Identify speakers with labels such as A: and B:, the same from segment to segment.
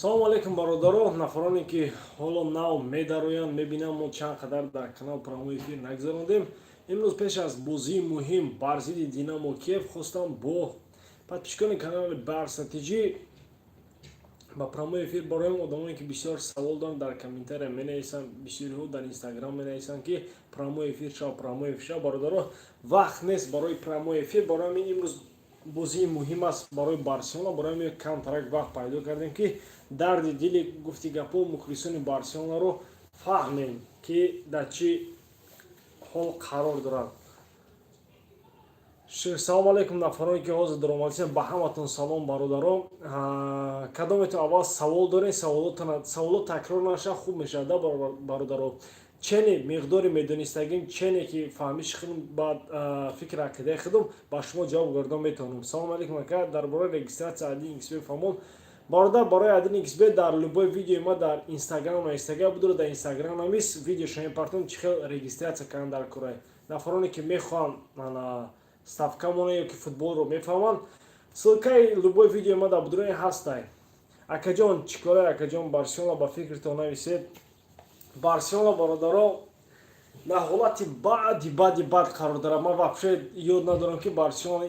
A: Салому алейкум, бародаро, нафароне, ки ҳоло нав медароянд. Мебинам, мо чанд қадар дар канал прямой эфир нагзарондем. Имрӯз пеш аз бозии муҳим бар зидди «Динамо» Киев хостам бо подписчикони канали Барса ТЖ ба прямой эфир бароем. Одамоне, ки бисёр савол доранд, дар комментария менависанд, бисёриҳо дар Инстаграм менависанд, ки прямой эфир шав, прямой эфир шав. Бародаро, вақт нест барои прямой эфир. Барои ҳамин имрӯз бозии муҳим аст барои Барселона, барои ҳамин камтарак вақт пайдо кардем, ки дарди дили, гуфти гапҳо, мухлисони Барселонаро фаҳмем, ки дар чӣ ҳол қарор дорад. Салому алейкум, нафароне, ки ҳозир даромадисем, ба ҳаматон салом, бародаро. Кадометон аввал савол дорем? Саволот такрор нашавад, хуб мешавад да, бародаро. Чене миқдори медонистагим, чене ки фаҳмиши худум, баъд фикр ақидаи худум ба шумо ҷавоб гардон метавонам. Салому алейкум, ака, дар бораи регистрация 1xBet фаҳмон. Бародар, барои 1xBet дар любой видеои ма дар Инстаграм навистага будро, дар Инстаграм навис, видеошо мепартом, чӣ хел регистрация кардан дар курай. Нафароне, ки мехоҳанд ставка мона ё ки футболро мефаҳманд, ссылкаи любой видеои ма дар будрои ҳастай. Акаҷон, чӣ кора, акаҷон, Барселона ба фикртон нависед. Барселона, бародаро, дар ҳолати баъди баъди бад қарор дорад. Ман вообще ёд надорам, ки Барселона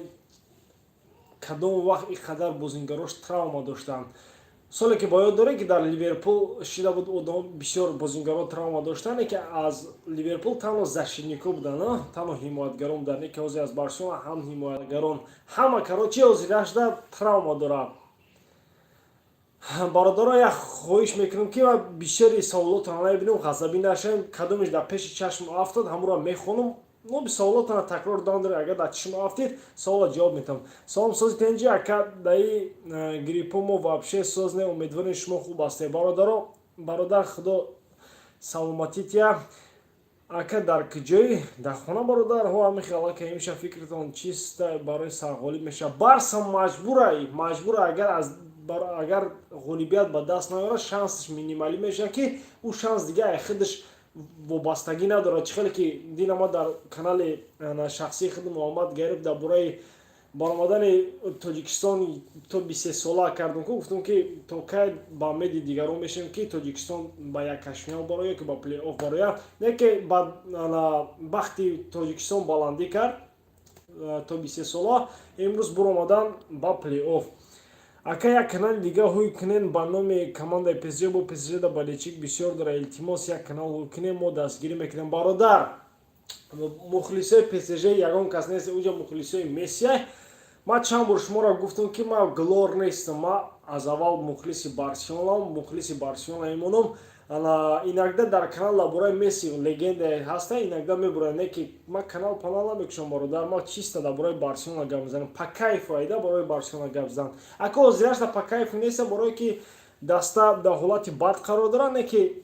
A: кадом вақт ин қадар бозингарош травма доштанд. Соле, ки ба ёд дорем, ки дар Ливерпул шида буд, одам бисёр бозингаро травма доштанд, ки аз Ливерпул танҳо защитникҳо буданд, танҳо ҳимоятгарон буданд, ки ҳозир аз Барселона ҳам ҳимоятгарон, ҳама, короче, ҳозирашда травма дорад. Бародаро, як хоҳиш мекунам, ки бисёри саволотро набинем, ғазабӣ нашавем. Кадомеш дар пеши чашм афтод, ҳамонро мехонам. Но саволотона такрор дандор, агар дар чишм афтид, савола ҷавоб метавам. Салом, сози, тенҷи, ака, даи гриппо мо вообще соз не, умедворем, шумо хуб ҳастед, бародаро. Бародар, худо саломатӣ тия. Ака, дар куҷои? Дар хона, бародар. Ҳо, ҳамин хел, ака, ҳамеша фикртон чиста барои сарғолиб мешавад? Барса маҷбура, маҷбура. Агар ғолибият ба даст наёрад, шансаш минималӣ мешавад, ки ӯ шанс дига худаш вобастагӣ надорад. Чӣ хеле ки дина ма дар канали шахсии худ Муҳаммад Гариб дар бораи баромадани Тоҷикистон то 23 сола кардам ку, гуфтам, ки то кай ба умеди дигарон мешавем, ки Тоҷикистон ба як кашфиён барояд ки ба плей-офф барояд? Не ки ба бахти Тоҷикистон баландӣ кард, то 23 сола имрӯз буромадан ба плей-офф. Ака, як канали дига ҳуй кунен ба номи командаи ПСЖ, бо ПСЖ да болельщик бисёр дора. Илтимос, як канал ҳуй кунем, мо дастгирӣ мекунем. Бародар, мухлисои ПСЖ ягон кас нест уҷа, мухлисои Мессия. Ман чанд бор шуморо гуфтам, ки ман глор нестам, ман аз аввал мухлиси Барселонам, мухлиси Барселона мемонам. Иногда дар канал дар бораи Месси, легенда ҳаста, иногда мебурад, не ки ман канал панал намекушам, бародар. Ман чисто дар бораи Барселона гап мезанам, по кайфу айда барои Барселона гап зан. Ака, ҳозирашда по кайфу нестам, барое ки даста дар ҳолати бад қарор дорад, не ки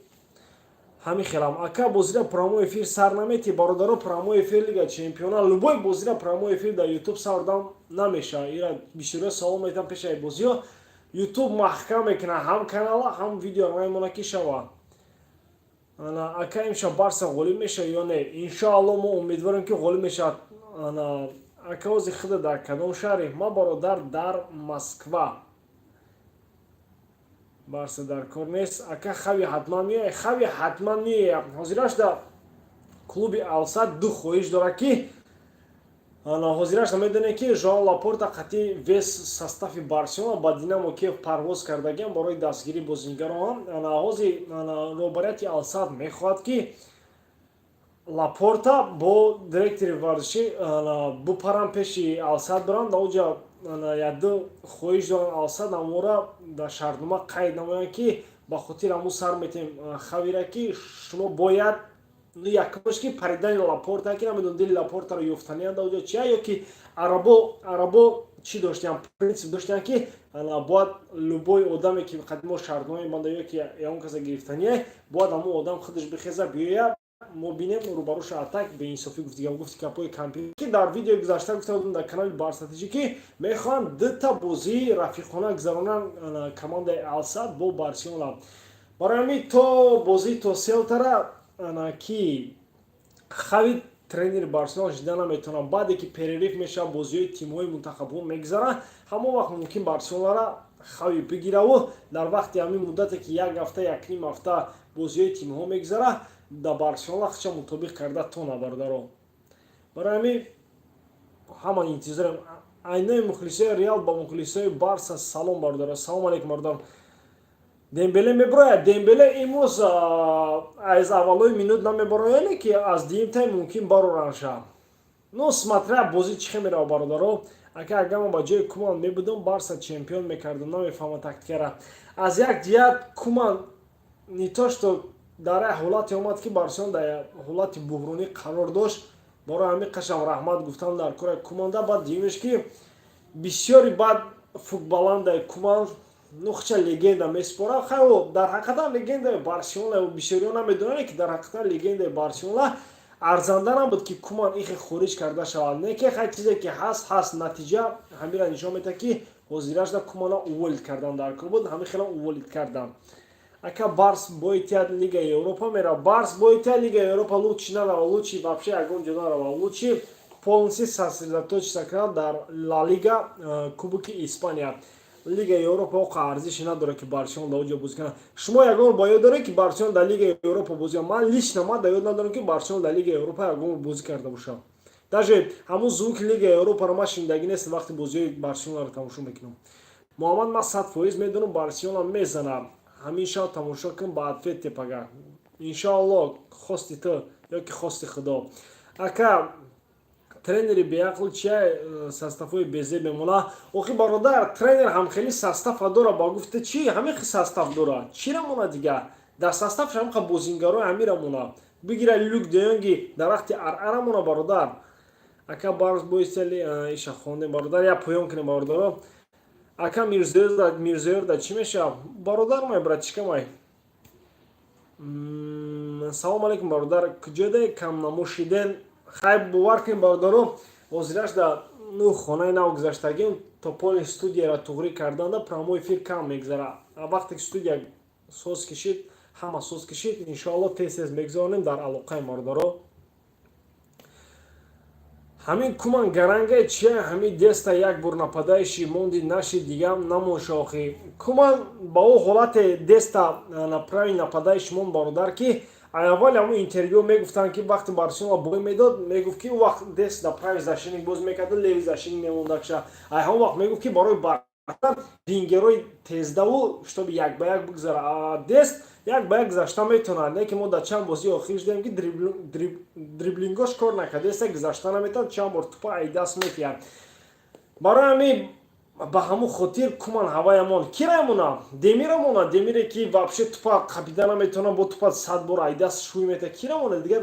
A: ҳамин хелам. Ака, бозира прямой эфир сар намети? Бародаро, прямой эфир Лига Чемпиона, любой бозира прямой эфир дар Ютуб сардам намешавад. Ира бисёриҳо савол метавон. Пешаи бозиҳо Ютуб маҳкам мекунад ҳам канала, ҳам видео намемонад, ки шавад. Ака, имшаб Барса ғолиб мешавад ё не? Иншоалло, мо умедворем, ки ғолиб мешавад. Ака, ҳозир худа дар кадом шаҳре? Ман, бародар, дар Москва. Барса дар кор нест. Ака, Хави ҳатман меояд? Хави ҳатман меояд. Ҳозираш дар клуби Алсад ду хоҳиш дорад, ки ҳозираш намедонем, ки Жоан Лапорта қатъи весь состави Барселона ба Динамо Киев парвоз кардагиам барои дастгирии бозингарон. Ҳозир роҳбарияти Алсад мехоҳад, ки Лапорта бо директори варзишӣ бупаранд, пеши Алсад биранд. Оҷа якду хоҳиш доранд, Алсад амора дар шартнома қайд намоянд, ки ба хотири ҳамун сар метем Хавира, ки шумо бояд якумаш, ки паридани Лапорта, ки намедонам, дили Лапортаро ёфтанианд оҷа чия, ё ки арабо чӣ доштиянд, принсип доштиянд, ки бояд любой одаме, ки қадимо шартнома мебанда ё ки ягон каса гирифтание, бояд ҳамун одам худаш бихеза, биёяд, мо бинем рӯбарӯша. Атак беинсофӣ, гуфтигам, гуфти гапҳои кампи, ки дар видеои гузашта гуфта будем дар канали Барсатиҷӣ, ки мехоҳанд дута бозии рафиқона гузаронанд командаи Алсад бо Барселона. Барои ҳамин то бозии то Селтара ки Хави тренери Барселона шида наметавонад. Баъде ки перерыв мешавад, бозиҳои тимҳои мунтахабҳо мегузаранд, ҳамон вақт мумкин Барселонара Хави бигираву дар вақти ҳамин муддате, ки як ҳафта, якним ҳафта бозиҳои тимҳо мегузара, дар Барселона хча мутобиқ карда тона, бародаро. Барои ҳамин ҳама интизорем. Айнои мухлисои Реал ба мухлисои Барса салом, бародаро. Салом алейкум, бародар. Дембеле мебирояд. Дембеле имрӯз аз аввалои минут намебарояне, ки аз дуюм тайм мумкин бароранша. Ну, смотря бозӣ чӣ хел мерава, бародаро. Ака, агар ман ба ҷои Куман мебудам, Барса чемпион мекардам. Намефаҳмам тактикара. Аз як ҷиҳат Куман не то что дар як ҳолате омад, ки Барселона дар ҳолати буҳронӣ қарор дошт. Барои ҳамин қашам раҳмат гуфтам дар кори Куманда. Баъд димеш, ки бисёри баъд футболандай Куман, ну, хча легенда месупора. Хай, дар ҳақиқатан легендаи Барселона бисёриҳо намедонанд, ки дар ҳақиқатан легендаи Барселона. Арзанда набуд, ки Куман ихе хориҷ карда шавад. Не ки хай, чизе ки ҳаст, ҳаст. Натиҷа ҳамира нишон медиҳад, ки ҳозирашда Кумана уволить кардан дар кор буд. Ҳамин хелам уволить кардан. Ака, Барс боитиад Лигаи Европа мера? Барс боитиад Лигаи Европа лучше нарава, лучше вообще ягон ҷо нарава, лучше полностью сосредоточиться кунад дар Ла Лига, Кубоки Испания. Лигаи Европа оқа арзише надорад, ки Барселона дар оҷо бозӣ кунад. Шумо ягон ба ёд доред, ки Барселона дар Лигаи Европа бозӣ? Ман лично ман дар ёд надорам, ки Барселона дар Лигаи Европа ягон бозӣ карда бошад. Даже ҳамун звуки Лигаи Европаро ман шунидагӣ нестам, вақти бозиҳои Барселонаро тамошо мекунам. Муҳаммад, ман 100% медонам, Барселона мезанад. Ҳамин шаб тамошо кун, ба ответ тепага, иншоалло. Хости ту ё ки хости Худо. Ака, тренери беақл чия составҳои безеб мемона? Охи, бародар, тренер ҳамхели состава дора. Ба гуфта чи ҳамин состав дора, чира мона дига? Дар составш ҳамқа бозингарои ҳамира мона бигира, Люк Деёнги дарахти арара мона, бародар. Ака, барс боистали иша хондем, бародар. Я поён кунем, бародаро. Ака, Мирзоёрда чӣ мешавад, бародар май, братишка май? Салом алейкум, бародар. Куҷоде камнамо шиден? Хай, бовар кунем, бародаро, ҳозираш да, ну, хонаи нав гузаштагим, то поли студияро туғрӣ карданда прямой эфир кам мегузара. Вақте ки студия соз кишид, ҳама соз кишид, иншоалло, тез тез мегузаронем. Дар алоқаем, бародаро. Ҳамин Куман гаранга чия? Ҳамин Деста як бор нападающий монди, наши дигам намоша. Охи, Куман ба ӯ ҳолате Деста на правый нападающий мон, бародар, ки аввал ҳамун интервю мегуфтанд, ки вақти Барселона бой медод, мегуфт, ки ӯ вақт Дест да правый защитник боз мекард, левый защитник мемондакша. Ай ҳамон вақт мегуфт, ки барои вингерои тездаву, чтобы як ба як бигзара. Дест як ба як гузашта метавонад, не ки мо дар чанд бозии охир шудем, ки дриблингош кор накард. Деста гузашта наметавонад, чанд бор тупа ай даст метиҳад. Барои ҳамин, ба ҳамун хотир Куман ҳаваямон кирамона, Демирамона. Демире, ки вообще тупа қапида наметавонад, бо тупа 100 бор ай даст шӯй метиҳад. Кирамона дига?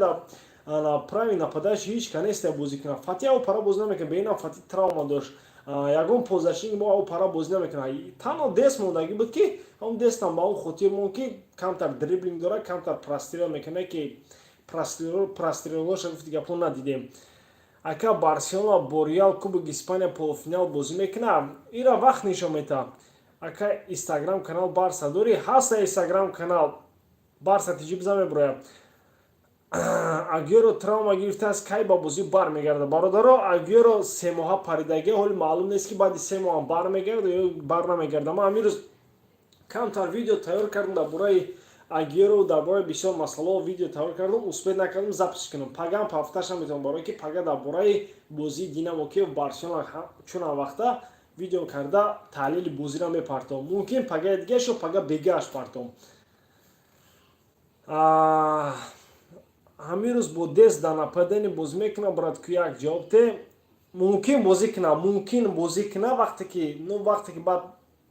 A: Дар правый нападающий ҳеҷ ка нест бозӣ кунад. Фати ав пара бозӣ намекунад, беинам Фати травма дошт. Ягон полузащитник мо ав пара бозӣ намекунад. Танҳо Дест мондагӣ буд, ки ҳамн Дестам ба он хотир монд, ки камтар дриблинг дорад, камтар прострел мекунад, ки прострелоша, гуфти гапо, надидем. Ака, Барселона бо Реал Кубок Испания полуфинал бозӣ мекунад? Ира вақт нишон метаҳад. Ака, Инстаграм канал Барса дорӣ? Ҳаста Инстаграм канал Барса тиҷи, бизан, меброяд. Агюэро травма гирифтааст, кай ба бозӣ бармегардад? Бародаро, Агюэро 3 моҳа паридагӣ, ҳоли маълум нест, ки баъди 3 моҳам бармегардад ё бар намегардад. Ман ҳамин рӯз камтар видео тайёр кардам дар бораи Агюэро, дар бораи бисёр масъалаҳо видео тайёр кардам, успеть накардам запись кунам. Пагам ҳафташа метавонам, барое ки пага дар бораи бозии Динамо Киев, Барселона чун вақта видео карда, таҳлили бозиро мепартом. Мумкин, пагаи дигаашо, пага бегааш партом. Ҳамин рӯз бо Дест дар нападение бозӣ мекунам, брат? Ку як ҷавоб те. Мумкин бозӣ кунам, мумкин бозӣ кунам, вақте ки, ну, вақте ки баъд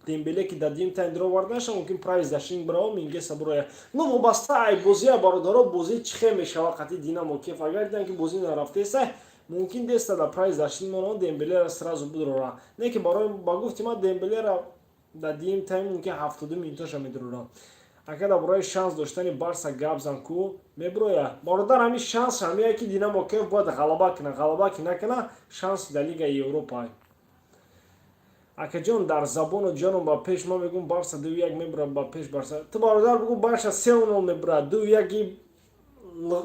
A: Дембеле, ки дар дим тайм дироварда наша, мумкин правый защитник бирава, Мингеса бироя. Ну, вобаста ай бозия, бародаро, бозӣ чӣ хел мешава қати Динамо Киев. Агар дидам, ки бозӣ нарафтеса, мумкин Деста дар правый защитник монам, Дембелера сразу бидурора. Не ки барои, ба гуфти ман, Дембелера дар дим тайм мумкин 72 минуташа медурора. Ака, дар бораи шанс доштани Барса гап зан ку. Меброя, бародар. Ҳамин шанс ҳамия, ки Динамо Киев бояд ғалаба кунад. Ғалаба ки накунад, шанси дар Лигаи Европа. Акаҷон, дар забону ҷоном ба пеш. Ман мегӯм, Барса 2-1 мебурад ба пеш. Барса, ту, бародар, бигӯ, Барса 3-0 мебурад. 2-1-и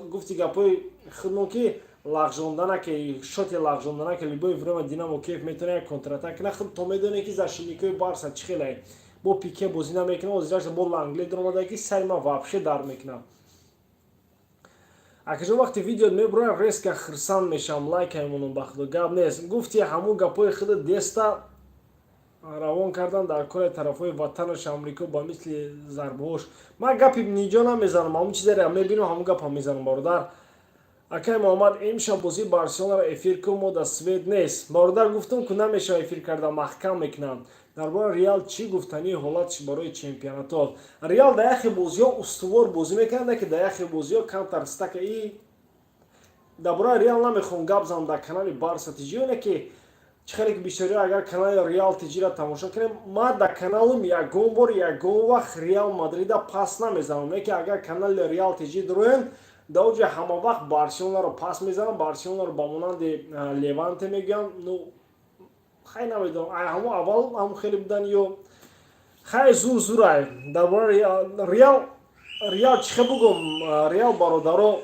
A: гуфти гапҳои худмон, ки Лағжонданаке, шоти лағжонданаке, любое время Динамо Киев метавона як контратака кунад. Худ то медонед, ки защитникои Барса чӣ хеле, бо Пике бозӣ намекунад, озирашда бо Лангле даромада, ки сари ман вообще дар мекунад. Акаҷон, вақте видео мебурам, резко хирсанд мешавам, лайк мемонам. Ба худо, гап нест. Гуфти ҳамун гапҳои худа деста равон кардан дар кори тарафҳои ватанаш Амрико ба мисли зарбаҳош. Ман гапи ниҷо намезанам, ҳамун чизеро мебинам, ҳамун гапа мезанам, бародар. Акай Муҳаммад, имшаб бозии Барселонаро эфир кун, мо да свет нест. Бародар, гуфтум, ку намешава эфир карда, маҳкам мекунам. Дар бораи Реал чӣ гуфтании, ҳолатш барои чемпионатҳо? Реал дар яхе бозиҳо устувор бозӣ мекунад, ки дар яхе бозиҳо камтар стака. И дар бораи Реал намехоҳам гап занам дар канали Барса ТЖ, оне ки чӣ хеле ки бисёриҳо, агар канали Реал ТЖра тамошо кунем, ман дар каналам ягон бор, ягон вақт Реал Мадрида пас намезанам. Не ки агар канали Реал ТЖ дуроен, дар оҷа ҳама вақт Барселонаро пас мезанам, Барселонаро ба монанди Леванте мегӯям. Ну хай, намедонам, ҳамон аввал ҳамон хеле будан ё хай, зур зурай. Дар бораи Реал, Реал чӣ хел бугум, Реал, бародаро,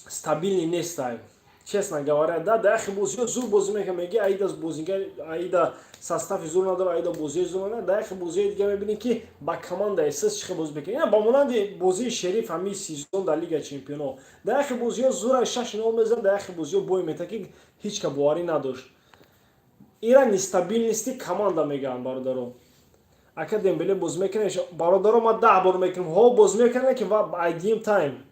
A: стабильный нестай, честно говоря. Да, дар яхе бозиҳо зур бозӣ мекунад, меги аида бозингар, аида состави зур надора, аида бозии зур надора. Дар яхе бозиҳои дига мебинӣ, ки ба командаи сис чӣ хел бозӣ мекунад. Ина ба монанди бозии Шериф ҳамин сезон дар Лига чемпионҳо. Дар яхе бозиҳо зура, 6-0 мезанад, дар яхе бозиҳо бой мета, ки ҳеҷ ка боварӣ надошт. Ира нестабильности команда мегӯянд, бародаро. Ака, Дембеле бозӣ мекунад? Бародаро, ман 10 бор мекунам, ҳо, бозӣ мекунад, ки айдим тайм.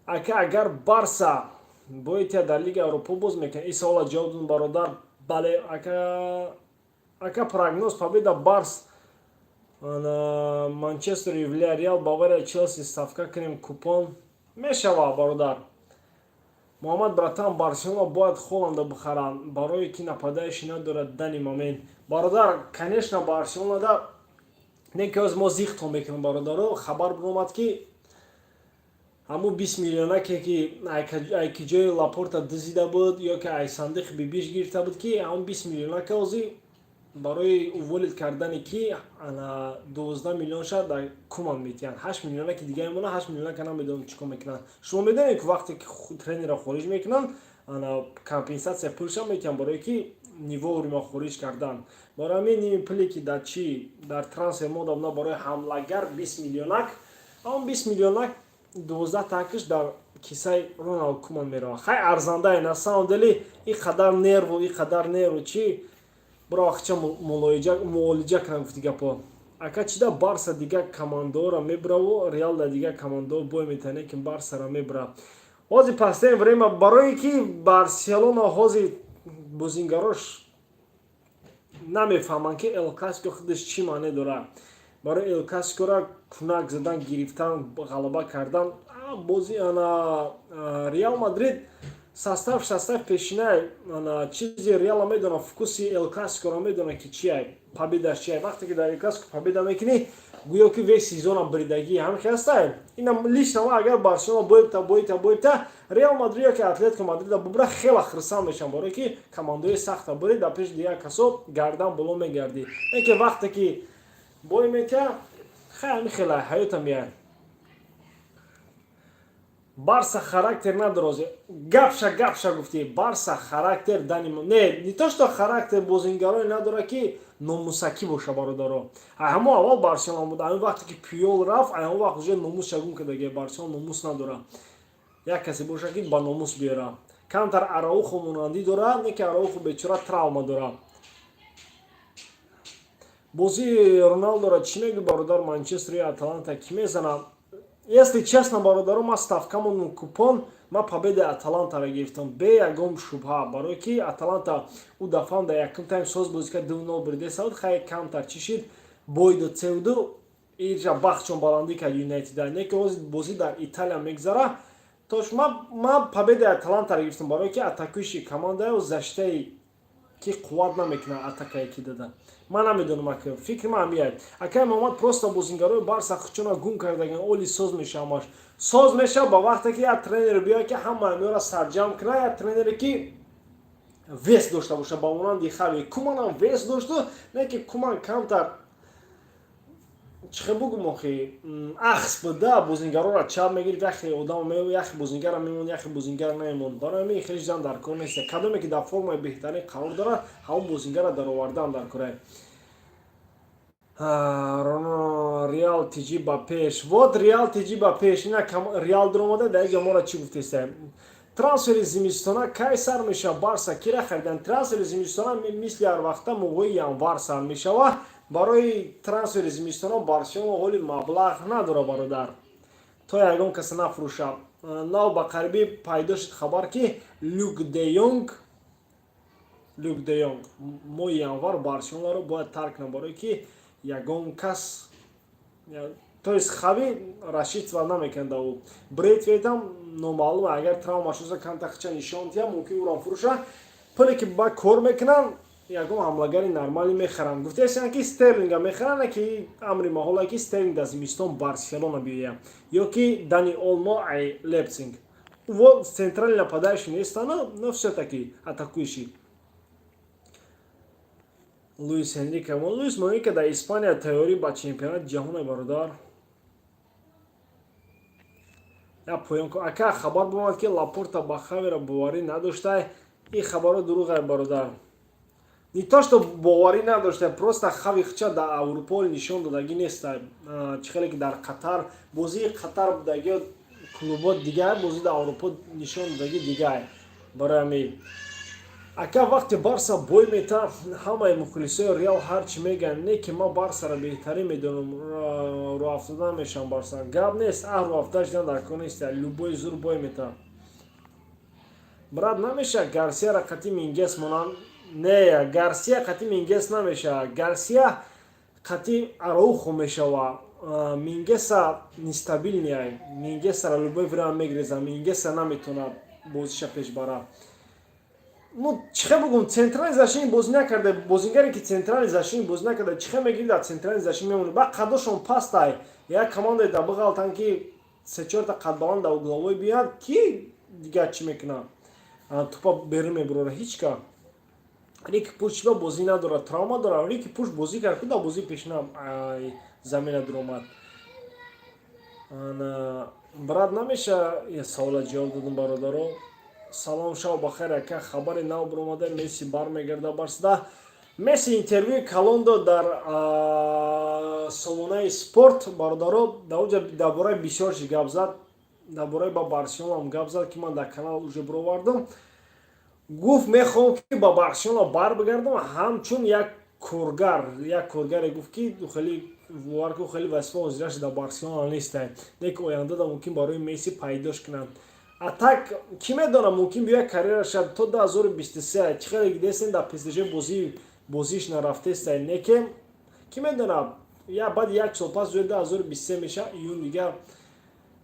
A: Ака, агар Барса боитя дар Лигаи Аврупо боз мекунад? Ин савола ҷавоб додум, бародар, бале. Ака, ака, прогноз победа Барс Манчестер, Вильяреал, Бавария, Челси, ставка кунем, купон мешава, бародар. Муҳаммад братан, Барселона бояд Холанда бихаранд, барое ки нападающий надорад данный момент. Бародар, конечно, Барселонада не ки ҳоз мо зихтон мекунем, бародаро. Хабар биромад, ки ҳамун 20 миллионаке, ки айки ҷои Лапорта дизида буд ё ки ай сандиқи бибиш гирифта буд, ки ҳамун 20 миллионака ҳозир барои уволить кардани ки 12 миллион шад дар Куман метиҳанд, 8 миллионаки дига мемонад. 8 миллионака намедонам чӣ кор мекунанд. Шумо медонед, ки вақте ки тренерро хориҷ мекунанд, компенсатсия пулшам метиҳанд, барое ки вовремя хориҷ кардан. Барои ҳамин ними пуле, ки дар чӣ, дар трансфер мода буда барои ҳамлагар 20 миллионак, ҳамон 20 миллионак 12 такиш дар кисаи Роналд Куман меравад. Хай, арзандае, на самом деле. И қадар нерву, и қадар нерву чӣ, биро вақтча муолиҷа кунам, гуфти гапо. Ака, чида Барса дигар командаҳоро мебураву Реал да дигар командаҳо бой метане, ки Барсаро мебура ҳозир последнее время? Барое ки Барселона ҳозир бозингарош намефаҳманд, ки Эл Классико худаш чӣ маъне дорад. Барои Эл Классикора кунак задан, гирифтан, ғалаба кардан бози ана Реал Мадрид состав пешинай ана чизи Реала медонам, вкуси Эл Классикоро медонам, ки чия, победаш чия. Вақте ки дар Эл Классико победа мекунӣ, гӯё ки весь сезона бридагӣ ҳам хеастай. Ина лично ма, агар Барселона боибта, боита, боибта, Реал Мадрид ё ки Атлетико Мадрида бубра, хела хирсанд мешавам, барое ки командаҳои сахта бурӣ, дар пеши дигар касо гардан боло мегардӣ. Не ки вақте ки бой метия, хай, ҳами хела ҳаёта меяд. Барса характер надорад. Гапша, гапша гуфтӣ. Барса характер дани не то что характер, бозингароне надорад, ки номусакӣ боша, бародаро. Ҳамо аввал Барселона буд. Ҳамин вақте ки Пюёл рафт, ҳамон вақт уже номусша гум кардаги. Барселона номус надорад. Як касе боша, ки ба номус биёра. Камтар Араухо монандӣ дорад, не ки Араухо бечора травма дорад. Бозии Роналдоро чӣ мегӯ, бародар? Манчестер ё Аталанта, кӣ мезанад? Если честно, бародаро, ман ставкамон купон, ман победаи Аталантаро гирифтам бе ягон шубҳа, барое ки Аталанта ӯ дафъаам дар якум тайм соз бозӣ кард, 2-0 буридеса буд. Хай, камтар чӣ шид, бойдо цевду иҷа бахтшон баландӣ кард Юнайтида. Не ки ҳозир бозӣ дар Италия мегзара. Тош ман победаи Аталантаро гирифтам, барое ки атакующий командао защитаи ки қувват намекунад, атакае ки дада. Ман намедонам, ака, фикри ман ҳамияд. Акай Муҳаммад, просто бозингарои Барса хучона гум кардаган. Оли соз меша, ҳамаш соз меша ба вақте ки як тренер биёяд, ки ҳама ҳамёра сарҷамъ кунад, як тренере, ки вес дошта боша, ба монанди Хави. Куманам вес дошту, не ки Куман камтар. Чихе бугум охи, ахс буда, бозингарора чап мегирифт, яхе одам, яхе бозингара мемонд, яхе бозингара намемонд. Барои ҳамин хеле чизам дар кор нест. Кадоме ки дар формаи беҳтарин қарор дорад, ҳамон бозингара даровардан дар кора. Реал тиҷи ба пеш, вот Реал тиҷи ба пеш. Ина Реал дуромада. Дар як ҷо моро чӣ гуфтеста? Трансфери зимистона кай сар мешавад? Барса кира харидан? Трансфери зимистона мисли ҳар вақта моҳҳои январ сар мешавад. Барои трансфери зимистона Барселона ҳоли маблағ надорад, бародар, то ягон каса нафурӯша. Нав ба қарибӣ пайдо шуд хабар, ки Люк де Йонг моҳи январ Барселонаро бояд тарк кунад, барое ки ягон кас, то есть Хави, рассчитывать намекунад да ӯ. Брейтвейтам номаълум, агар травма шуда камтахча нишон диҳад, мумкин ӯрам фурӯша. Пуле ки ба кор мекунанд, ягон ҳамлагари нормалӣ мехаранд. Гуфтаестанд, ки Стерлинга мехаранд, ки амри маҳолае, ки Стерлинг дар зимистон Барселона биёяд ё ки Дани Олмо ай Лейпциг. Во центральный нападающий нестанд, но всё-таки атакующий. Луис Энрике, Луис Энрике дар Испания тайёрӣ ба чемпионати ҷаҳоне, бародар. Я поён. Ака, хабар бомад, ки Лапорта ба Хавера боварӣ надошта. Ин хабарҳо дурӯғ, бародар. Не то что боварӣ надошта, просто Хави хча дар Аврупо нишон додагӣ неста. Чӣ хеле ки дар Қатар, бозии Қатар будагӣ, клубо дигар, бозӣ дар Аврупо нишон додагӣ дигар. Барои ҳамин, ака, вақте Барса бой мета, ҳамаи мухлисои Реал ҳарчи мегӯянд, не ки ман Барсаро беҳтарин медонам, рӯафтода намешавам. Барса гап нест, аҳ, рӯафтода шудан дар кор нест, любой зур бой мета. Брат, намеша Гарсияра қати Мингес монанд? Не, Гарсия қати Мингес намешавад, Гарсия қати Араухо мешава. Мингеса нестабильный, Мингесара любой время мегреза, Мингеса наметавонад бозиша пеш бара. Ну, чихе бугум, центральный защитник бозӣ накарда. Бозингаре ки центральный защитник бозӣ накарда, чихе мегири, дар центральный защитник мемонӣ? Ба қадошон пастай, як командаи да биғалтан, ки се-чорта қадбаланд дар угловой биёяд, ки дигар чӣ мекунад? Тупа берун мебурора, ҳеҷ ка. Рики Пуш чиба бозӣ надорад? Травма дорад. Рики Пуш бозӣ кард, ку дар бозии пешина замина дуромад. Брат, намеша савола ҷавоб додум, бародаро. Салом, шав бахайр, ака. Хабари нав баромада, Месси бармегарда Барсада. Месси интервюи калон дод дар сомонаи Спорт, бародаро. Дар оҷа дар бораи бисёр чи гап зад, дар бораи ба Барселонаам гап зад, ки ман дар канал уже бировардам. Гуфт: «Мехоҳам, ки ба Барселона барбигардам ҳамчун як коргар». Як коргаре гуфт, ки хеле бовар ку, хеле вазифа ҳозираш дар Барселона нестай, лекин оянда мумкин барои Месси пайдош кунанд. А так, кӣ медонад, мумкин биёяд, карьераша то 2023. Чӣ хеле дидестем, дар ПСЖ бозиш нарафтеста, неке кӣ медонад, я баъди як сол пас, 2023 меша, июн, дигар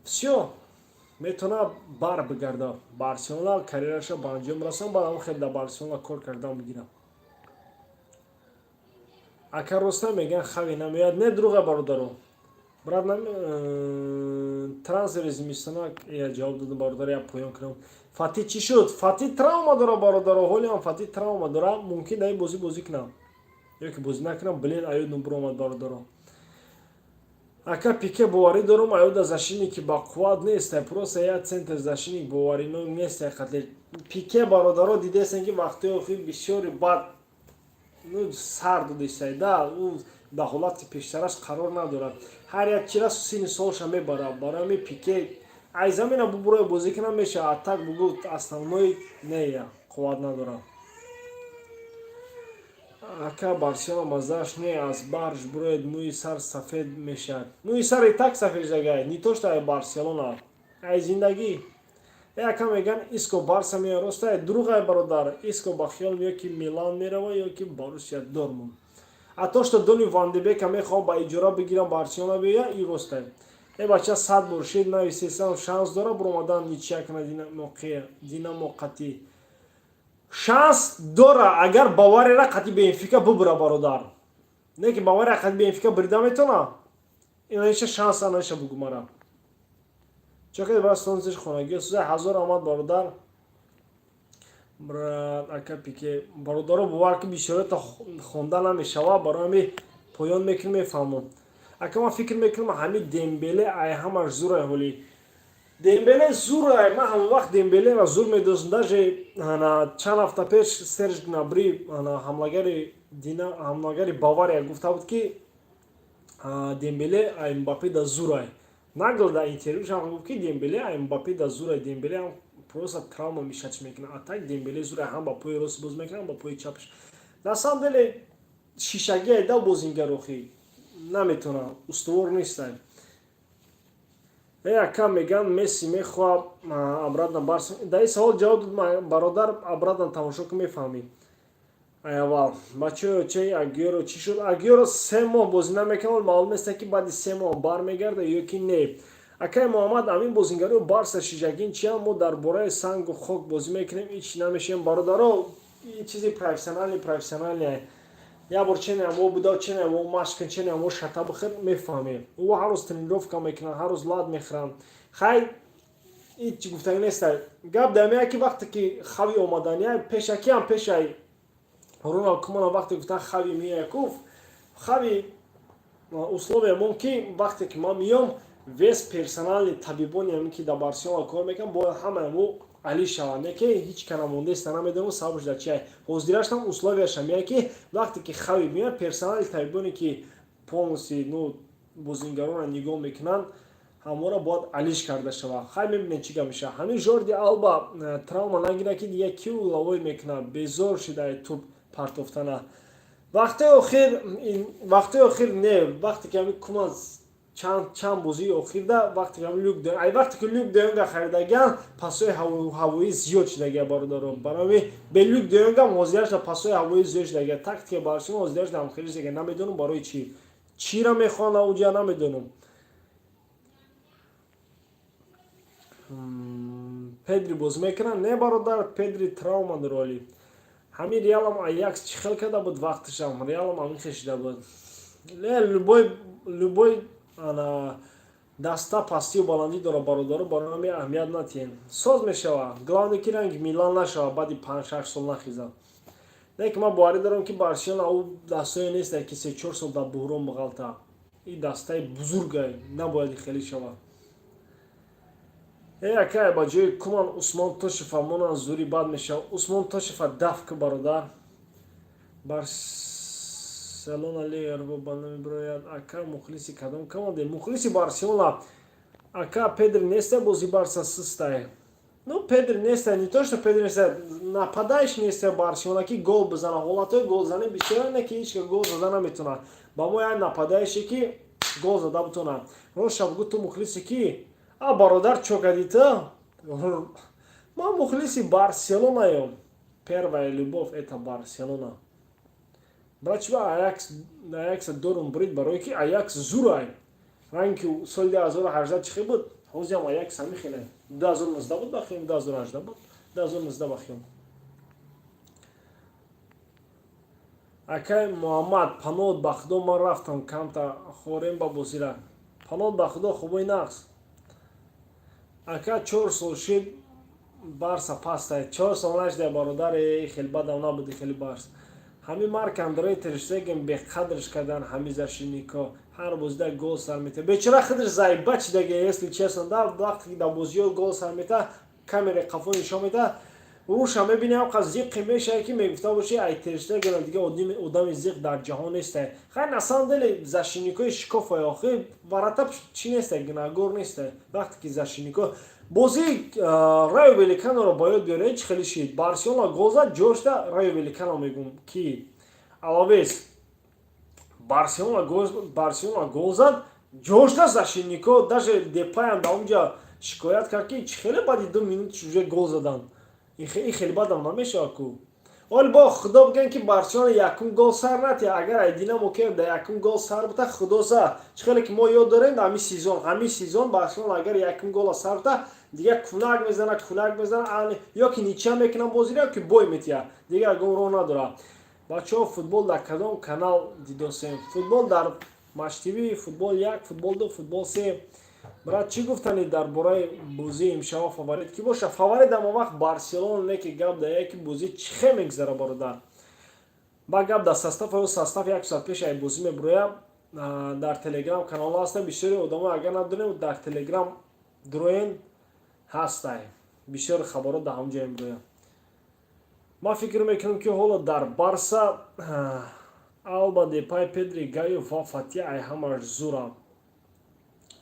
A: всё, метавонад бар бигарда Барселона, карьераша ба анҷом расон, баъд ҳам хеле дар Барселона кор кардан бигирад. Ака, роста мегӯянд, Хави намеояд? Не, дурӯға, бародаро. Брат, трансфери зимистона я ҷавоб додам, бародар. Я поён кунам. Фати чӣ шуд? Фати травма дора, бародаро, ҳолиам Фати травма дора. Мумкин дар ин бозӣ бозӣ кунам ё ки бозӣ накунам. Блин, аюдум биромад, бародаро. Ака, Пике боварӣ дорум, аюда защитники бақувват нест, просто я центр защитник боварино нест. Қатли Пике, бародаро, дидестем, ки вақтҳои охир бисёри бад, ну, сар додистай да, ӯ дар ҳолати пештараш қарор надорад. Ҳар як чира синни солша мебарад. Барои ҳамин Пике ай замина бубурои бозӣ кунам меша, а так бугу основной нея, қувват надорад. Ака, Барселона маззааш не, аз барж буроед, мӯи сар сафед мешавад. Мӯи сари так сафед шагай, не то что ай Барселона, ай зиндагӣ. Яка меган, Иско Барса меояд, ростай? Дурӯғай, бародар. Иско ба хиёл ё ки Милан мерава, ё ки Боруссия Дортмунд. А то что Дони ван де Бека мехоҳам ба иҷора бигирам, Барселона биёя, и ростай. Э, бача 100 бор шед нависесам, шанс дора буромадан, ничья кана Динамо қатӣ? Шанс дора, агар Баварияра қатӣ Бенфика бубура, бародар. Не ки Бавария қатӣ Бенфика бирида метавона, инаиша шанс анаиша бугумара. Чокед ба стонсиш хонагӣ сузай. Ҳазор омад, бародар. Брат, ака, Пике, бародаро, бовар ки бисёрата хонда намешава, барои ҳами поён мекунем, мефаҳмам. Ака, ман фикр мекунам, ҳамин Дембеле ай ҳамаш зурай. Ҳоли Дембеле зурай. Ман ҳамон вақт Дембелеро зур медонистам. Даже чанд ҳафта пеш Серж Гнабри, ҳамлагари Бавария, гуфта буд, ки Дембеле ай Мбаппе да зурай. Нагл дар интервюшам гуфт, ки Дембеле ай Мбаппе да зурай. Дембеле ҳам просто травма мешач мекунад, а так Дембеле зурай, ҳам ба пои рост боз мекунад, ҳам ба пои чапш. На самом деле шишаги айда бозингар охи наметавонад, устувор нестай. Ака, меган, Месси мехоҳад обратно Барса. Дар ин савол ҷавоб дод, бародар, обратно тамошо ки, мефаҳмӣ. Аввал, бачаё, чаи Агюэро чӣ шуд? Агюэро 3 моҳ бозӣ намекунад, маълум нест, ки баъди 3 моҳ бармегарда ё ки не. Акай Муҳаммад, амин бозингарио Барса шишагин чиам? Мо дар бораи сангу хок бозӣ мекунем, ҳеч намешем. Бародаро, ин чизи профессиональный, профессиональный. Як бор ченамо буда, ченамо машқ кун, ченамо шата бихӯр, мефаҳмем. Ӯ ҳар рӯз тренировка мекунанд, ҳар рӯз лат мехӯранд. Хай, ҳеч гуфтагӣ неста. Гап дар меяд, ки вақте ки Хави омадания, пешакиам, пешай Роналд Кумана, вақте гуфтан, Хави меяд, гуфт Хави: «Условия мон ки вақте ки ман миём, весь персональный табибони ҳамин, ки дар Барселона кор мекунанд, бояд ҳамаи али шаванд». Не ки ҳеҷ кана мондеста, намедонам, сабабш дар чия. Ҳозираштам условияша меяд, ки вақте ки Хави меяд, персональный табибоне, ки полностью, ну, бозингаронро нигоҳ мекунанд, ҳамора бояд алиш карда шавад. Хай, мебинем, чӣ гап мешавад. Ҳамин Жорди Алба травма нагирад, ки дигар ки угловой мекунад? Безор шида туп партофтана вақтҳои охир. Не, вақте ки ҳамин Куман чанд бозии охирда, вақте ки Люк, ай вақте ки Люк де Йонга харидагиан, пасои ҳавоӣ зиёд шудагия, бародарон. Барои бе Люк де Йонгам ҳозирашда пасои ҳавоӣ зиёд шудагия. Тактика Барселона ҳозирашда ҳам хеле шудагия. Намедонам, барои чӣ, чиро мехоҳанд ауҷа, намедонам. Педри бозӣ мекунад? Не, бародар, Педри травма дороли. Ҳамин Реалам Аякс чӣ хел карда буд вақташам, Реалам ҳамин хел шида буд. Любой ана даста пастию баландӣ дорад, бародаро, барои ҳамин аҳамият натиҳем, соз мешавад. Главное, ки ранги Милан нашавад, баъди 5-6 сол нахезад. Не ки ман боварӣ дорам, ки Барселона ӯ дастое нест, ки 3-4 сол дар буҳрон бағалта. Ин дастаи бузургай, набояд хеле шавад. Э, акай, ба ҷои Куман Усмон Тошева монан, зури бад мешавад. Усмон Тошева даф ку, бародар. Барселона Лига ба намебирояд. Ака, мухлиси кадом команде? Мухлиси Барселона. Ака, Педри неста, бози Барса сустай. Ну, Педри неста, не то что Педри неста, нападающий неста Барселона, ки гол бизана. Ҳолатҳои голзанӣ бисёр, не ки ҳеч гол зада наметавонад. Ба мо як нападающий, ки гол зада бутонад. Роша бугӯ, ту мухлиси ки? А, бародар, чо кардӣ ту? Ман мухлиси Барселонаём. Первая любовь — это Барселона. Брат, чиба Аякс, Аякса дорум бурид? Барое ки Аякс зурай. Ранги соли 2018 чӣ хел буд, ҳозиам Аякс ҳами хеле. 2019 буд бахиём, 2018 буд, 2019 бахиём. Акай Муҳаммад, панод ба Худо, ман рафтам, камта хорем ба бозира. Панод ба Худо, хубои нақс. Ака, 4 сол шид Барса пастай. 4 сол нашида, бародар, хеле бадам набуди хеле Барс. Ҳамин Марк Андре Терштеген беқадрш кардан. Ҳамин защитнико ҳар бозида гол сар мета. Бечора худаш заиба чидаге, если честно. Да, вақте ки дар бозиҳо гол сар мета, камераи қафо нишон мета, руша мебини, ҳамқа зиқе мешавад, ки мегуфта боши, ай Терштегена дига одами зиқ дар ҷаҳон нестай. Хай, на самом деле защитникои шикофай охи, ворота чӣ нестай, гунаҳгор нестай. Вақте ки защитнико бозии Райо Валлеканоро ба ёд биёред, чӣ хеле шид. Барселона гол зад, ҷошта Райо Валлекано, мегум ки Алавес, Барселона гол зад, ҷошта защитнико, даже Депаям дар онҷа шикоят кард, ки чӣ хеле баъди 2 минут уже гол заданд. Ин хеле бадам намешавад ку. Оли бо Худо бигӯем, ки Барселона якум гол сар натия. Агар ай Динамо Киев дар якум гол сар бута, Худо за, чӣ хеле ки мо ёд дорем, ҳамин сезон Барселона агар якум гола сар бута, дигар кунак мезана, кунак мезана, ё ки ничья мекунам бозиро, ё ки бой метия, дигар ягон роҳ надорад. Бачаҳо, футбол дар кадом канал дидосем? Футбол дар Матч ТВ, футбол як, футбол ду, футбол се. Брат, чӣ гуфтанӣ дар бораи бозии имшаба? Фаворит кӣ боша? Фаворит ҳама вақт Барселона, не ки гап дар яке бозӣ чӣ хел мегузара, бародар. Ба гап дар состав, ё состав як соат пеш ай бозӣ мебуроя. Дар Телеграм канал ҳаста. Бисёри одамо агар надонем, дар Телеграм дуроен, ҳастай, бисёри хабарот дар ҳамон ҷоя мегӯям. Ман фикр мекунам, ки ҳоло дар Барса Алба, Депай, Педри, Гайо ва Фати ай ҳамаш зурам.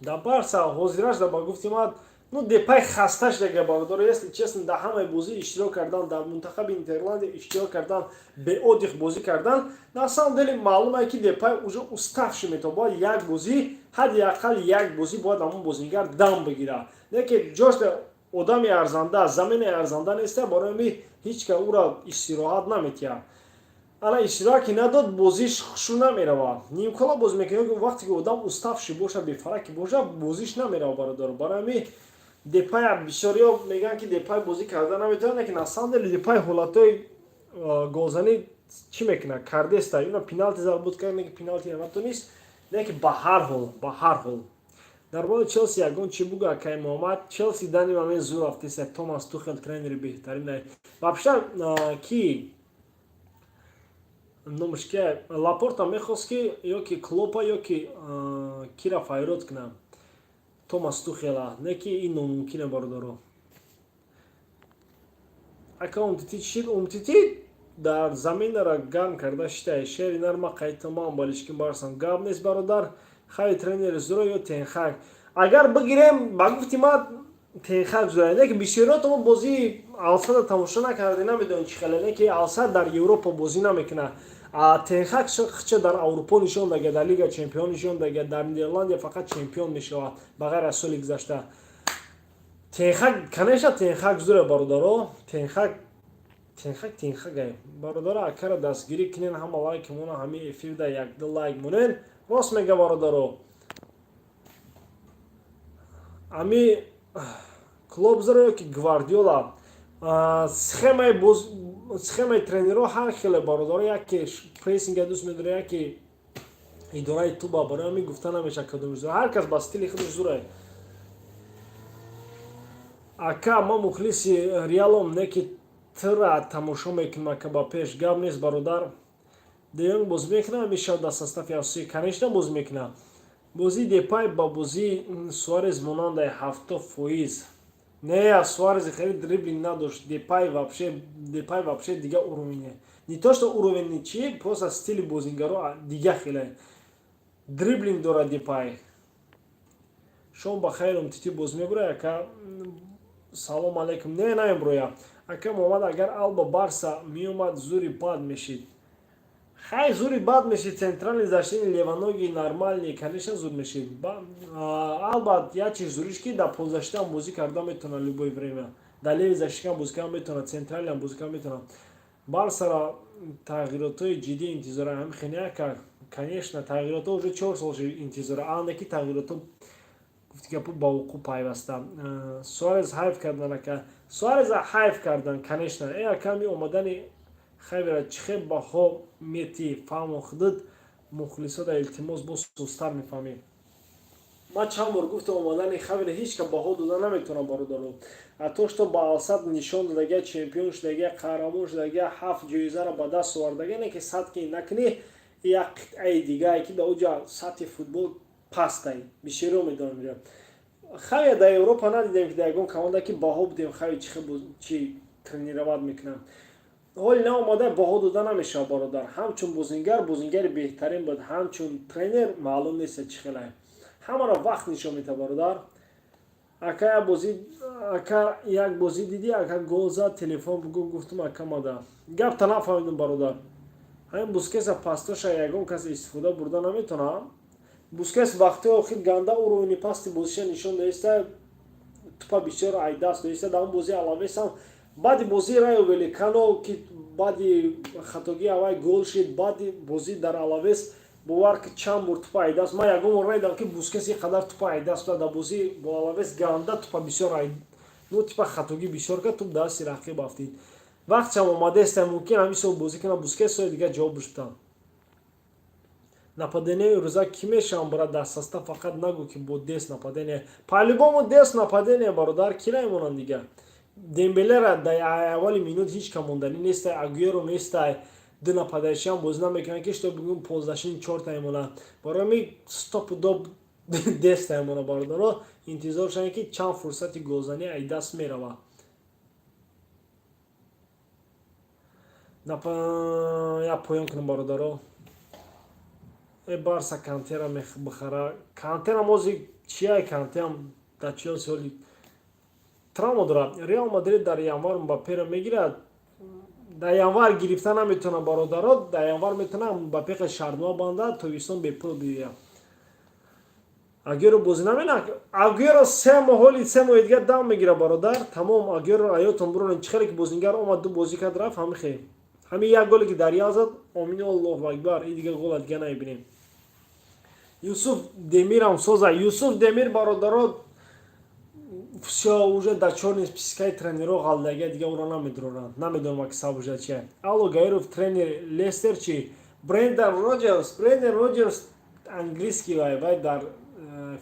A: Дар Барса ҳозираш да, ба гуфти ман, ну, Депай хаста шудага, бародаро, если честно. Дар ҳамаи бозӣ иштирок кардан, дар мунтахаби Нидерландия иштирок кардан, бе отдых бозӣ кардан, на самом деле маълум е, ки Депай уже уставший метавон. Бояд як бозӣ, ҳадди ақал як бозӣ бояд ҳамон бозингар дам бигирад. Не ки ҷошта одами арзанда, замени арзанда неста, барои ҳамин ҳеҷ ка ӯро истироҳат наметиҳад. Ана истироҳат ки надод, бозиш хушу намеравад. Нимкола бозӣ мекунад. Вақте ки одам уставший бошад, бефарақи бошад, бозиш намеравад, бародаро. Барои ҳамин Депай, бисёриҳо мегӯянд, ки Депай бозӣ карда наметавонад, лекин на самом деле Депай ҳолатҳои голзанӣ чӣ мекунад, кардеста. Ина пеналти зарбут кард, не ки пеналти натонист, не ки ба ҳар ҳол дар бораи Челси ягон чӣ бугӯ, акай Муҳаммад. Челси данный момент зур рафтеста. Томас Тухел тренери беҳтарин. Вообще ки номаш ки, Лапорта мехост, ки ё ки Клопа, ё ки кира файрод кунам, Томас Тухела, не ки ин номумкине, бародаро. Ака, Умтити чӣ? Умтити дар заминара гарм карда шитай. Шери нарма қайтаман балишкин барсам, гап нест, бародар. Хави тренери зуро ё Тенхак? Агар бигирем, ба гуфти ман, Тенхак зура, не ки бисёриёто мо бозии Алсада тамошо накарде, намедонем чӣ хеле, не ки Алсад дар Европа бозӣ намекунад. Тенхак хча дар Аврупо нишон дага, дар Лига чемпион нишон дага, дар Нидерландия фақат чемпион мешавад, ба ғайр аз соли гузашта. Тенхак, конечно, Тенхак зуре, бародаро. Тенхак, Тенхак, Тенхак, бародаро. Акара дастгирӣ кунен, ҳама лайк мона, ҳами эфирда якду лайк монен. Рост мега, бародаро. Ами Клоп зура ё ки Гвардиола? Схемаи тренерҳо ҳар хеле, бародаро. Яке прессинга дӯст медорад, яке идораи туба. Барои ҳамин гуфта намешавад кадомиш зура. Ҳар кас ба стили худаш зура. Ака, ман мухлиси Реалом, не ки тра тамошо мекунам. Ака, ба пеш, гап нест, бародар. Де Йонг бозӣ мекунад мешавад дар состави асосӣ? Конечно, бозӣ мекунад. Бозии Депай ба бозии Суарез монандаи 70%. Не, Суарез хеле дриблинг надошт. Депай вообще дига уровень. Не то что уровень, чи просто стили бозингаро дига хеле. Дриблинг дорад Депай. Шом ба хайр, Умтити боз мебурад, ака? Салом алейкум. Не, намебуроя. Ака Муҳаммад, агар Алба Барса меомад, зури бад мешид? Хай, зури бад мешид. Центральный защитник левоногий нормальный, конечно, зур мешид. Алба як чиз зуриш, ки дар полузащитаам бозӣ карда метавонад любое время, дар левый защитникам бозӣ карда метавонад, центральныйам бозӣ карда метавонад. Барсара тағйиротҳои ҷиддӣ интизора, ҳамин хеле кард? Конечно, тағйиротҳо уже 4 сол интизора, анде ки тағйиротҳо, гуфти гапо, ба вуқӯъ пайваста. Суарез ҳайф кардан, ака, Суареза ҳайф кардан, конечно. Аками омадани Хавира чӣ хел баҳо метӣ? Фаҳмо худат мухлисода, илтимос, боз сустар мефаҳмӣ. Ман чанд бор гуфтам, омадани Хавира ҳеҷ ка баҳо дода наметавонам, бародаро. То что ба Алсад нишон додага, чемпион шудага, қаҳрамон шудага, ҳафт ҷоизаро ба даст овардага, не ки сад ки накунӣ, як қитъаи дигае, ки дар оҷа сатҳи футбол пастай, бисёриҳо медонам. Хави дар Европа надидем, ки дар ягон команда ки баҳо будем, Хави чӣ тренировать мекунам. Ҳоли наомада, баҳо дода намешавад, бародар. Ҳамчун бозингар бозингари беҳтарин буд, ҳамчун тренер маълум нест чӣ хелае. Ҳамаро вақт нишон медиҳад, бародар. Ака, як бозӣ, ака, як бозӣ дидӣ, ака, гол зад, телефон бугӯ, гуфтум, ака мада. Гапта нафаҳмидум, бародар. Ҳамин Бускеса пастоша ягон кас истифода бурда наметавонад. Бускес вақтҳои охир ганда уровни пасти бозиша нишон доиста, тупа бисёр айдаст доиста. Дар он бозии Алавесам, баъди бозии Райо Валекано, ки баъди хатогии аввай гол шид, баъди бозӣ дар Алавес, бовар ки, чанд бор тупа айдаст. Ман ягон бор надидам, ки Бускес ин қадар тупа айдаст дод. Дар бозӣ бо Алавес ганда тупа бисёр, ну, типа хатогӣ бисёр кард, туп дасти рақиб афтид. Вақтшам омадааста, мумкин ҳамин сол бозӣ кунад Бускес, соли дигар ҷавоб бишудам. Нападение рӯза кӣ мешавам, брат, дар состав? Фақат нагӯ, ки бо Дест нападение. По-любому Дест нападение, бародар, кира мемонанд дига? Дембелера дар аввали минут ҳеҷ ка монданӣ нестай, Агуеро нестай. Ду нападающиам бозӣ намекунанд, ки что бигӯм, полузащитник чорта мемонад. Барои ҳамин стопудово Деста мемона. Бародаро, интизор шавед, ки чанд фурсати голзанӣ ай даст меравад. Як поён кунем, бародаро. Э, Барса Кантера бихара. Кантерам ози чия? Кантеам дар Челси ҳоли травма дорад. Реал Мадрид дар январ Мбапперо мегирад? Дар январ гирифта наметавонад, бародаро. Дар январ метавонад Мбаппе шартнома бандад, тобистон бепул биёяд. Агеро бозӣ намена. Агеро 3 моҳ, ҳоли 3 моҳи дигар дам мегирад, бародар, тамом. Агеро аётон буронед. Чӣ хеле ки бозингар омад, ду бозӣ кард, рафт. Ҳамихе ҳамин як голе ки дар Реал зад, омин, Аллоҳу акбар, и дигар гола дига намебинем. Юсуф Демирам соза. Юсуф Демир, бародаро, всё, уже дар чёрный спискаи тренерҳо ғалдага, дига ӯро намедуроранд. Намедонам, аки сабаб чия. Алло, Гаиров, тренери Лестер чи? Брендан Роҷерс. Брендан Роҷерс английский, вай дар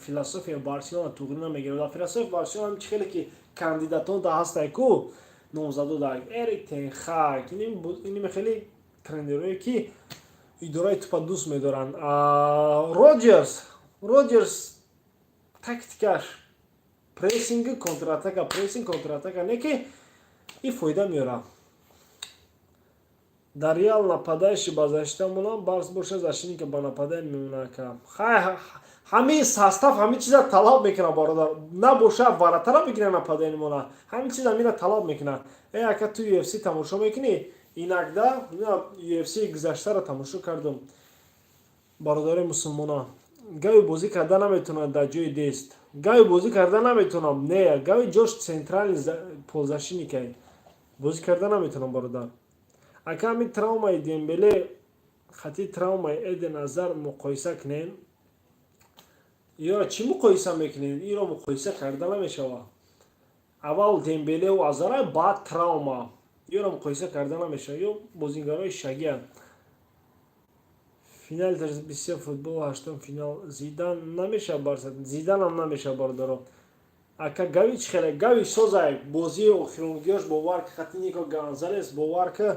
A: философия Барселона туғри намегирад. Дар философия Барселона чӣ хеле ки кандидатон да ҳастай ку, номзадо дар Эрик тен Хаг, иними хеле тренерое, ки идораи тупа дӯст медоранд. Роҷерс тактикаш прессинг, контратака, прессинг, контратака, не ки и фоида меорад. Дар Реал нападающий ба защита монам, Барс боша, защитника ба нападай мемонака. Ҳамин состав ҳамин чиза талаб мекунад, бародар. Набоша, вратаря бигира, нападай мемона. Ҳамин чиз ҳамина талаб мекунад. Э, ака, ту UFC тамошо мекунӣ? Иногда UFC гузаштаро тамошо кардам, бародари мусулмона. Гави бозӣ карда наметавонад дар ҷои Дест. Гави бозӣ карда наметавонам. Не, Гави ҷош центральный полузащитникай, бозӣ карда наметавонам, бародар. Ака, ҳамин травмаи Дембеле хати травмаи Эден Азар муқоиса кунем ё чӣ муқоиса мекунем? Инро муқоиса карда намешавад. Аввал Дембелеу Азара, баъд травма. Ёро муқоиса карда намешавад, ё бозингарои шагианд. Финали бисёр футбол, ҳаштум финал Зидан намешавад, Барса Зиданам намешавад, бародаро. Ака, Гави чӣ хеле? Гави созай, бозии охиронгиёш, бовар ки, хати Нико Гонзалес, бовар ки,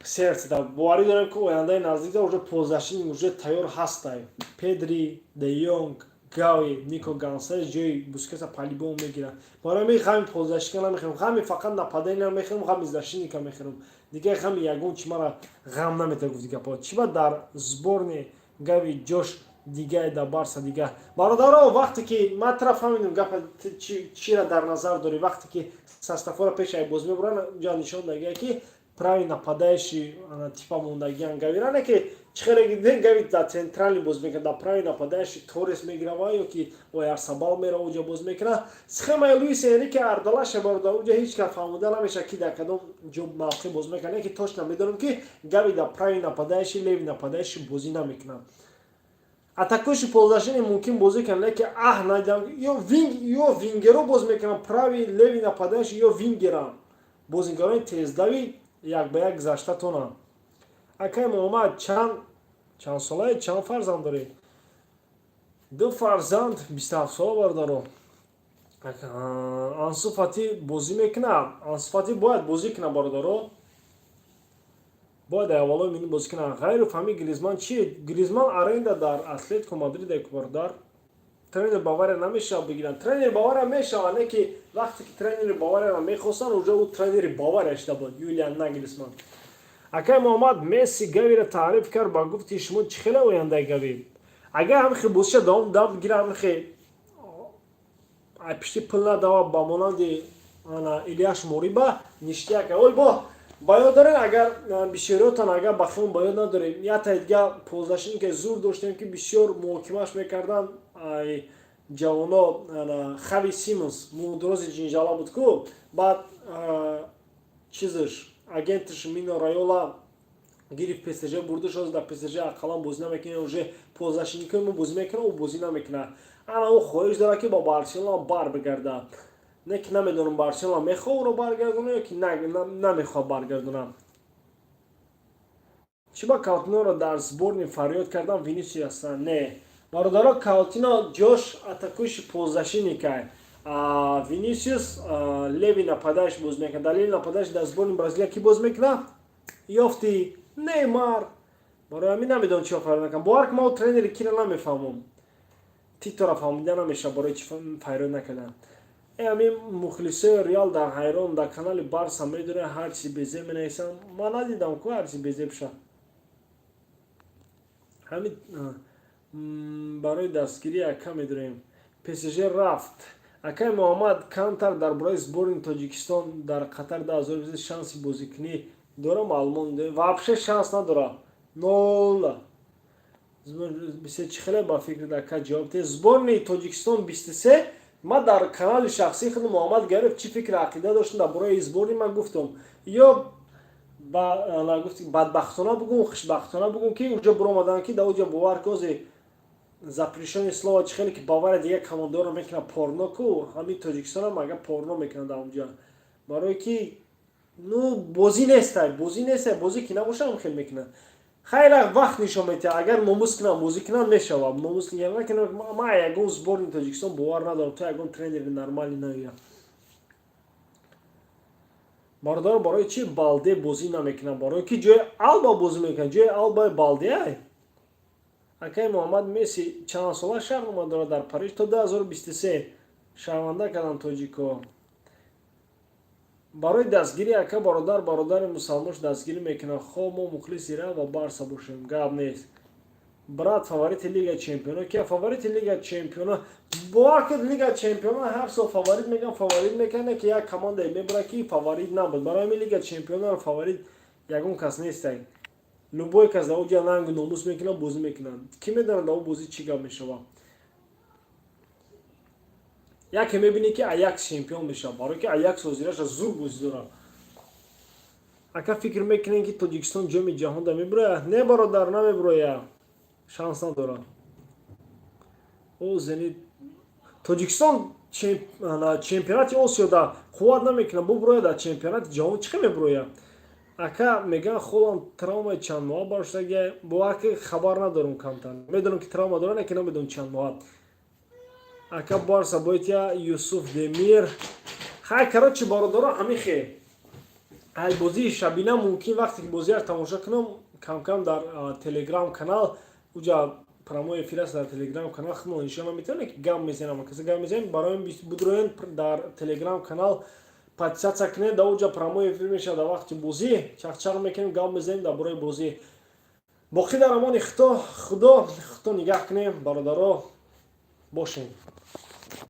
A: сердце да боварӣ дорем, ки ояндаи наздикда уже полузащитник уже тайёр ҳастай. Педри, Де Йонг, Гави, Нико Гонсалес ҷои Бускеса по-любому мегирад. Барои ҳамин ғами полузащитника намехӯрам, ғами фақат нападения мехӯрам, ғами защитника мехӯрам, дигар ғами ягон чи мара ғам наметавад. Гуфти гапҳо чӣ ба дар сборни Гави ҷош дигае, дар Барса дига. Бародаро, вақте ки ман тара фаҳмидам, гапа чира дар назар дорӣ. Вақте ки составҳоро пеш ай боз мебуранд, ҷа нишон дагия, ки правый нападающий типа мондагиан Гавиране, ки чӣ хеле дидем, Гави дар центральный боз мекунад, дар правый нападающий Торрес мегирава ё ки Оярсабал мера, уҷа боз мекунад. Схемаи Луис Энрике ардалаша, бародар, уҷа ҳеҷ кас фаҳмида намешавад, ки дар кадом ҷо мавқеъ боз мекунад. Не ки точно медонам, ки Гави дар правый нападающий, левый нападающий бозӣ намекунад. Атакующий полузащитник мумкин бозӣ кунад, лекин аҳ надидам, ё винг, ё вингеро боз мекунанд, правый, левый нападающий ё вингерам, бозингарони тездави як ба як гузашта тонанд. Акай Муҳаммад, чанд солае, чанд фарзанд дорӣ? Ду фарзанд, 27 сола, бародаро. Ансу Фати бозӣ мекунад? Ансу Фати бояд бозӣ кунад, бародаро, бояд аввалои мини бозӣ кунад. Ғайру фаҳми Гризман чи? Гризман аренда дар Атлетико Мадрид, бародар. Тренер Бавария намешавад бигиранд? Тренери Бавария мешавад, не ки вақте ки тренери Баварияро мехостанд, уже ӯ тренери Бавария шуда буд, Юлиан Нагелсман. Акай Муҳаммад, Месси Гавиро таъриф кард, ба гуфти шумо чӣ хеле ояндаи Гави? Агар ҳамихе бозиша давом дам гира, ҳамихе пишти пул надава, ба монанди Ильяш Мориба ништяк. Ой, бо ба ёд дорем, агар бисёриётон, агар ба хиён ба ёд надорем, якта дига полузащитнике зур доштем, ки бисёр муҳокимаш мекарданд ҷавоно, Хави Симонс, мудрози ҷинҷала буд ку. Баъд чизаш, агенташ Мино Райола гирифт, ПСЖ бурдаш. Ҳозир дар ПСЖ ақаллан бозӣ намекунад. Уже полузащитникои мо бозӣ мекунад, ӯ бозӣ намекунад. Ана ӯ хоҳиш дорад, ки ба Барселона бар бигардад. Не ки намедонам, Барселона мехоҳ ӯро баргардона ё ки намехоҳад баргардона. Чӣ ба Каутиноро дар сборный фарёд кардан, Винисиус ҳастанд? Не, бародаро, Каутино ҷош атакующий полузащитникай, Винисиус левый нападающий боз мекунад. Дар левый нападающий дар сборни Бразилия кӣ боз мекунад? Ёфти. Неймар. Барои ҳамин намедонам, чиро файрод накардам. Бовар ки, ман тренери кира намефаҳмам. Титора фаҳмида намешавад, барои чи файрод накардам. Ҳамин мухлисои Реал дар ҳайрон, дар канали Барса медонед, ҳар чизи безеб менависам. Ман надидам ку ҳар чизи безебша. Ҳамин барои дастгирӣ ака медорем. ПСЖ рафт. Акай Муҳаммад, камтар дар бораи сборни Тоҷикистон дар Қатар 2020 шанси бозикунӣ дора, маълумот. Вообще шанс надора, нол. Бисёр чӣ хеле ба фикри ака, ҷавоб те. Сборни Тоҷикистон 23, ман дар канали шахсии худ, Муҳаммад Гариф, чӣ фикри ақида доштам дар бораи сборни, ман гуфтам. Ё бадбахтона бугум, хушбахтона бугум, ки уҷо буромаданд, ки дар уҷо, бовар кози, запрещённое слово, чӣ хеле ки Бавария дигар командаро мекунад порно ку, ҳамин Тоҷикистонам ага порно мекунад дар онҷа, барое ки, ну, бозӣ нестай, бозӣ нестай. Бозӣ ки набошад, хел мекунад. Хайра, вақт нишон медиҳад. Агар номус кунам, бозӣ кунам, мешавад. Номус ман ягон сборни Тоҷикистон бовар надорам, то ягон тренери нормалӣ наояд. Бародаро, барои чи Балде бозӣ намекунад? Барое ки ҷои Алба бозӣ мекунад. Ҷои Алба Балдеай. Акай Муҳаммад, Месси чанд сола шартнома дорад дар Париж? То 2023. Шарманда карданд тоҷико. Барои дастгирӣ ака, бародар бародари мусалмош дастгирӣ мекунад. Хоб, мо мухлиси Реал ва Барса бошем, гап нест. Брат, фаворити Лига Чемпиона ки? Фаворити Лига Чемпиона, бовар кунед, Лига Чемпиона ҳар сол фаворит меган, фаворит мекунад, ки як командае мебарад, ки фаворит набуд. Барои ҳамин Лига Чемпионаро фаворит ягон кас нестай. Любой кас дар оҷа нангу номус мекунад, бозӣ мекунад. Кӣ медонад, дар о бозӣ чӣ гап мешавад? Яке мебинӣ, ки Аякс чемпион мешавад, барое ки Аякс ҳозираша зур бозӣ дорад. Ака, фикр мекунем, ки Тоҷикистон Ҷоми ҷаҳонда мебирояд? Не, бародар, намебирояд, шанс надорад. О, Зенит. Тоҷикистон чемпионати Осиёда қувват намекунад бубирояд, дар чемпионати ҷаҳон чӣ хел мебирояд? Ака, мегӯянд, Холанд травмаи чанд моҳа бароштагия. Бовар ки, хабар надорам. Камтар медонам, ки травма дорад, лекин намедонам чанд моҳа. Ака, Барса бойтя Юсуф Демир. Хай, короче, бародаро, ҳамин хел. Ай бозии шабина мумкин, вақте ки бозиаш тамошо кунам, камкам дар Телеграм канал, уҷа прямой эфир аст дар Телеграм канал, худмон иншоалло метавонем, ки гап мезанам, касе гап мезанем. Барои будроен дар Телеграм канал подписаться кунед. Дар уҷа прямой эфир мешавад. Дар вақти бозӣ чақчақ мекунем, гап мезанем дар бораи бозӣ. Боқӣ дар амони Худо, Худо нигаҳ кунем, бародаро, бошем.